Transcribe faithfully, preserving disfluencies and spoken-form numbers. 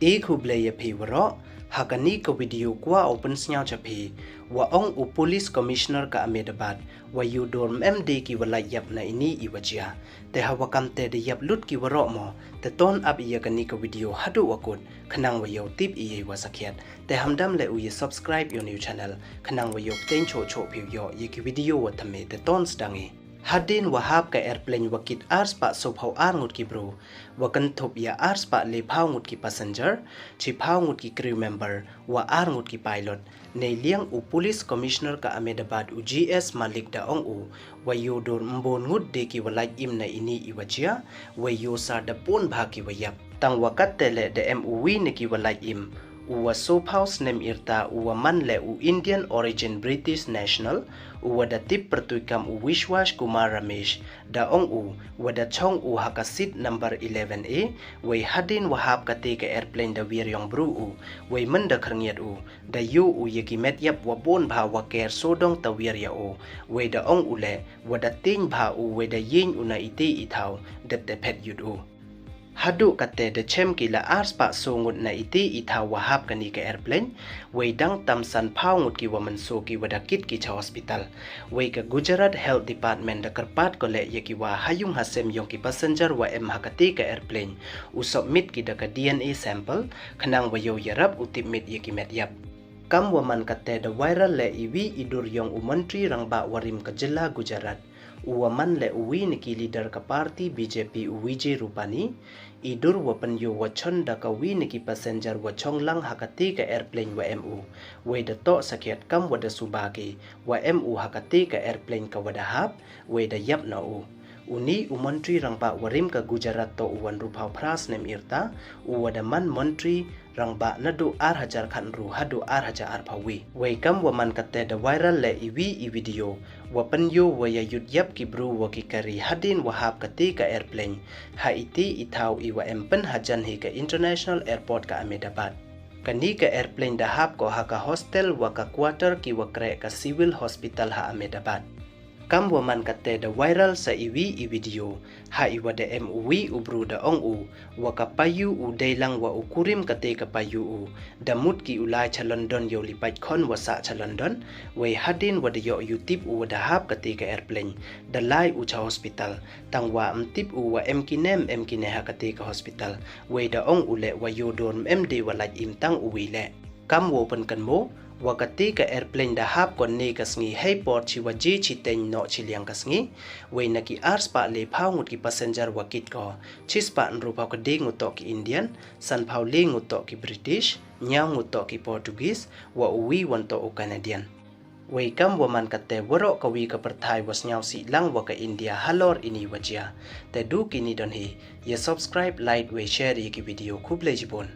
E khublei ya phi waroh, ha kani ka video kwah u pynsnyaw cha phi, wa ong u Police Commissioner ka Ahmedabad, wa yoh dur ym em de ki wa lait yap na ini i wa jia. Te ha wa kam te da yap lut ki waroh mo, te ton ap ya kani ka video haduh wa kut, khnang wa yoh tip i ya wa sakhiat. Te ham dam leh u ya subscribe ya u new channel, khnang wa yoh pteng choh choh phi u yoh ya ki video wa thymme. Te ton sdang i. Hadien wa hap ka airplane wa kit ar spah soo phaw ar ngut ki bru, wa kynthup ya ar spah le phaw ngut ki passenger, chi phaw ngut ki crew member, wa ar ngut ki pilot. Nei liang u Police Commissioner ka Ahmedabad u G S Malik da ong u, wa yoh dur ym bun ngut de ki wa lait im na ini i wa jia, wa yoh sar da bun bha ki wa yap. Tang wa kat te leh da em u wi na ki wa lait im, u wa soo phaw snem yrta, u wa man leh u Indian origin British national, u wa da tip pyrtuit kam u Vishwas Kumar Ramesh, da ong u, wa da chong u ha ka seat number eleven A, wei hadien wa hap kate ka airplane da wir yong bru u, wei mynda khyrngiat u, da yoh u ya ki met yap wa bun bha wa ker soo dong ta wir ya u, wei da ong u leh, wa da tieng bha u, wei da yeng u na iti i thaw, dep te phet yut u. Haduh kate da chem ki la ar spah soo ngut na iti i thaw wa hap kani ka airplane, wei dang tam san phaw ngut ki wa mynsoo ki wa da kit ki cha hospital. Wei ka Gujarat Health Department da kyrpad ko leh ya ki wa ha yung ha sem yong ki passenger wa em ha kate ka airplane, u submit ki da ka D N A sample, khnang wa yoh yarap u tipmit ya ki met yap. Kam wa man kate da viral leh i wi i dur yong u Montri Rangbah wa rim ka jylla Gujarat, u wa man leh u wi na ki leader ka party B J P u Vijay Rupani, i dur wa pynyoh wa chon da ka wi na ki passenger wa chong lang ha kate ka airplane wa em u, wei da toh sakhiat kam wa da suba ki, wa em u ha kate ka airplane ka wa da hap, wei da yap na u. Uni u Montri Rangbah wa rim ka Gujarat toh u wa ynru phaw phra snem yrta, u wa da man Montri Rangbah naduh ar hajar khatynru haduh ar hajar arphaw wi. Wei kam wa man kate da viral leh i wi i video, wa pynyoh wa ya yut yap ki bru wa ki kari hadien wa hap kate ka airplane, ha iti i thaw i wa em pynhajan hi ka International Airport ka Ahmedabad. Kani ka airplane da hap ko ha ka hostel wa ka quarter ki wa kreh ka Civil Hospital ha Ahmedabad. Kam wa man kate da viral sa i wi i video, ha i wa da em u wi u bru da ong u, wa ka payu u dei lang wa u kurim kate ka payu u, da mut ki u lai cha London yow li pait khon wa sah cha London, wei hadien wa da yoh u tip u wa da hap kate ka airplane, da lai u cha hospital, tang wa ym tip u wa em ki ne ym em ki ne ha kate ka hospital, wei da ong u leh wa yoh dur ym em de wa lait im tang u wi leh. Kam wow pynkynmaw, wa kate ka airplane da hap ko ne ka sngi hei por chi wa je chi teng noh chi liang ka sngi, wei na ki ar spah le phaw ngut ki passenger wa kit ko, chi spah ynru phaw ka dei ngut toh ki Indian, san phaw le ngut toh ki British, nyaw ngut toh ki Portuguese, wa u wi wan toh u Canadian. Wei kam wa man kate waroh ka wi ka pyrthai wa snyaw sih lang wa ka India halor ini wa jia. Te du kini don hi, ya subscribe, like, wei share ya ki video. Khublei jibun.